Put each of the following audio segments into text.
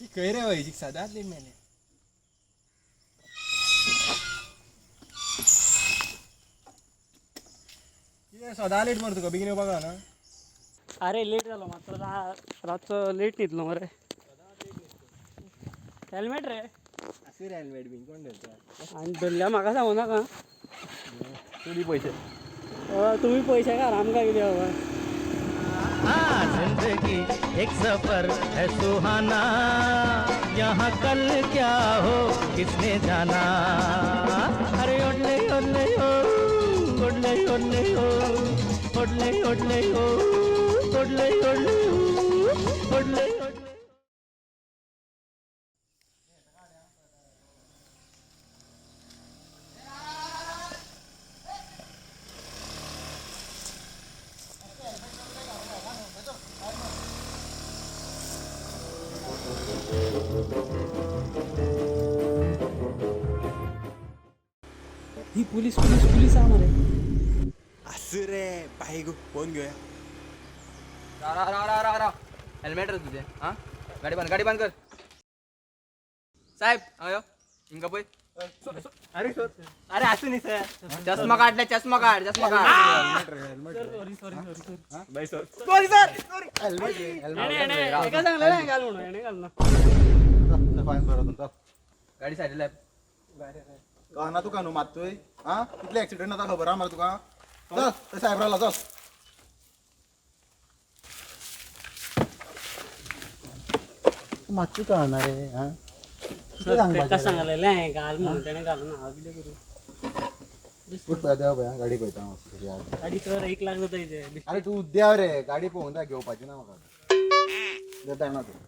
ती खंय रे वयची सदांच लेट मेले. कितें सदां लेट मरे तुका, बेगीन येवपाक ना? अरे लेट जालो मातसो, रातचो लेट न्हिदलो मरे. हेल्मेट रे. आसूं रे, हेल्मेट बीन कोण धरता? आनी धरल्या म्हाका सांगू नाका. तूं दी पयशे. तुमी पयशे घाल, आमकां कितें बाबा. हाँ, जिंदगी एक सफर है सुहाना, यहाँ कल क्या हो किसने जाना. अरे ओडले ओडले ओ, ओडले ओडले ओ, ओडले ओडले ओ, ओडले ओडले ओ, ओडले ओडले. ही पुलीस पुलीस पुलीस आहा मरे. आसूं रे, बाय गो, फोन घेवया. राव राव राव राव राव, हेल्मेट रे तुझे. हां, गाडी बंद, गाडी बंद कर. साहेब, हांगा यो, हिंगा पळय. अरे सर, अरे आसूं न्ही सर. चष्मा काढले, चष्मा काढ, चष्मा काढ. Sorry sorry sorry. Bye sir, sorry sir, sorry. एका सांगलें ना घाल म्हणून, हेणे घाल ना. फायन भरा तुमचा. गाडी सायडीला. कळना तुका न्हू मात्तूय? आं, कितले एक्सिडंट जाता खबर आहा मरे तुका? चल, ते सायबराला चल. मातूय कळना रे? आं, तेका सांगलेलें हांवें घाल म्हणून, तेणें घालूं ना. हांव कितें करूं? उठ पळय, देंव पळय, गाडी पळयता हांव कशी आहा ती. गाडी तर 1 लाख जाता इथे. अरे तूं देंव रे, गाडी पळोवंक जाय, घेवपाची ना म्हाका. देंवता ना तूं.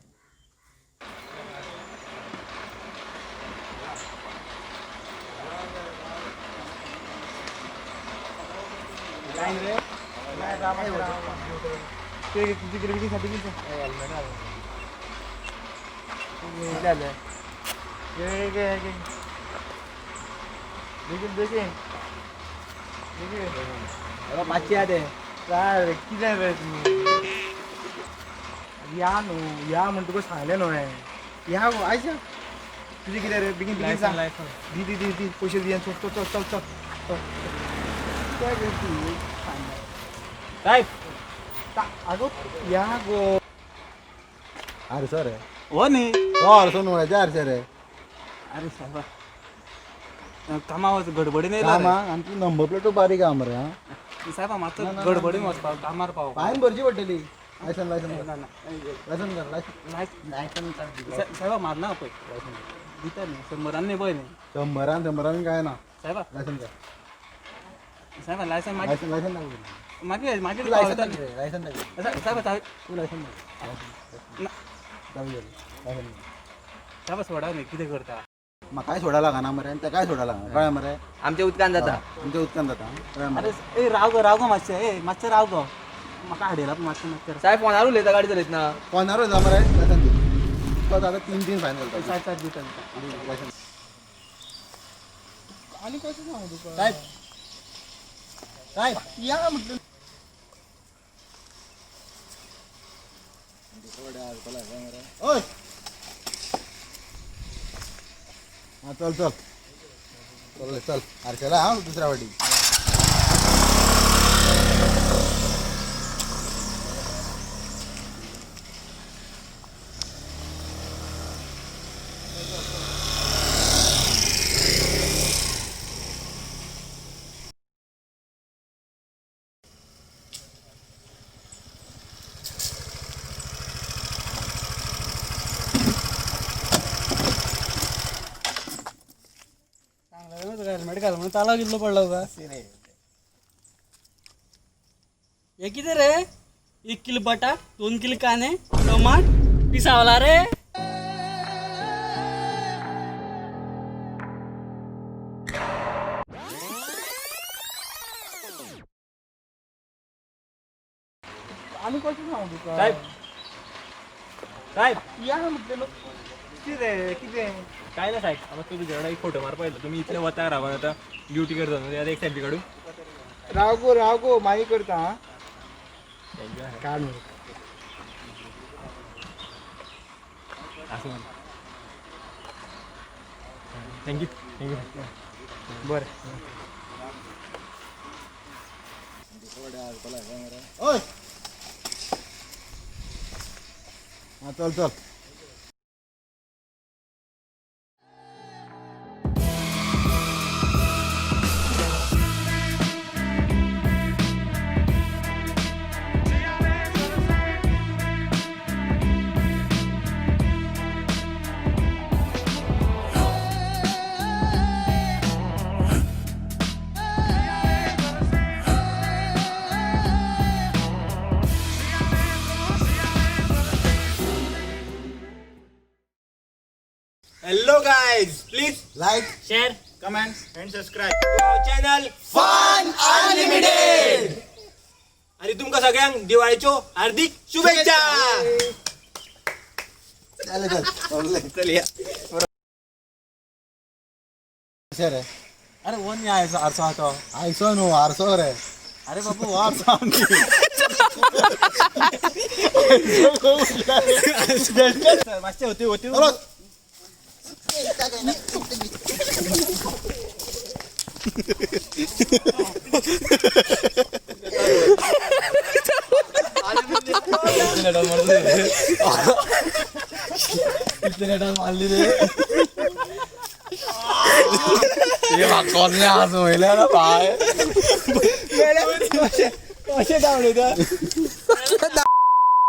मातशी या ते. काय रे, कितें रे तुमी? या न्हू, या म्हण तुका सांगलें न्हू हांवें. या गो आयज तुजें कितें रे? बेगीन बेगीन सांग. दी दी दी दी पयशे दी आनी चल चल चल चल चल. कित्याक रे तूं? साहेब. आगो या गो. आरसो रे. हो न्ही. तो आरसो न्हू, हेजे आरशे रे. अरे सायबा, कामा वच गडबडीन येयला काम आनी तूं नंबर प्लेटू बारीक आहा मरे. आं, रे सायबा, मातसो गडबडीन वचपाक कामार पावपा. फायन भरची पडटली. लायसन, लायसन, ना ना. लायसन कर, लायसन. सायबा, मारना पळय, दिता न्ही 100रान न्ही पळय न्ही. 100रान 100रान काय ना. सायबा. लायसन कर. सायबा, लायसन मागीर. लायसन, लायसन दाखय. मागीर मागीर तूं लायसन पावयता दाखय न्ही. रे, लायसन दाखय. सायबा सायब. तूं लायसन दाखय. ना. दाखय लायसन दाखय. सायबा, सोडा न्ही, कितें करता? म्हाकाय सोडा लागना मरे आनी तेकाय सोडा लागना, कळ्ळें मरे? आमच्या उदकान जाता. आमच्या उदकान जाता, कळ्ळें मरे? अरे ए, राव गो, राव गो मातशें, ए मातशें राव गो, म्हाका हाडयला मातशें मातशें. साहेब, फोनार उलयता गाडी चलयतना. फोनार वयता मरे? लायसन दी. तुका आतां तीन तीन फायन घालता. सायब सायब, दिता दिता. लायसन. आनी कशें सांगू तुका? साहेब, साहेब. या म्हटलं. ओय, हां, चल चल चल चल, आरशेला हांव दुसऱ्या वाटी. सांगलेलें तुका हेल्मेट घाल म्हणून, तालाव कितलो पडला तुका? हे कितें रे, 1 किलो बटाट, 2 किलो कांदे, टमाट पिसावला रे. आनी कशें सांगू तुका? साहेब, साहेब. या म्हटलें. कितें कितें? काय ना साहेब, आता तुझ्याकडे एक फोटो मारपा येतलो. तुमी इतले वता रावन आतां ड्युटी करता न्हू, आतां एक सेल्फी काडू. राव गो, राव गो, मागीर करता. आं, thank you. काड न्हू. आसूं. Thank you, thank you. बरें. ओय, हा, चल चल. Hello guys, please like, share, comment and subscribe channel fun unlimited. आणि तुमका सगळ्यांक दिवाळीच्यो हार्दिक शुभेच्छा. चल चल चल या. रे. अरे वन न्ही आयसो आरसो आहा तो. आयसो न्हू, आरसो रे. अरे बाबू, हो आरसो आहा. मातशें होती होती. कशें धांवडयता.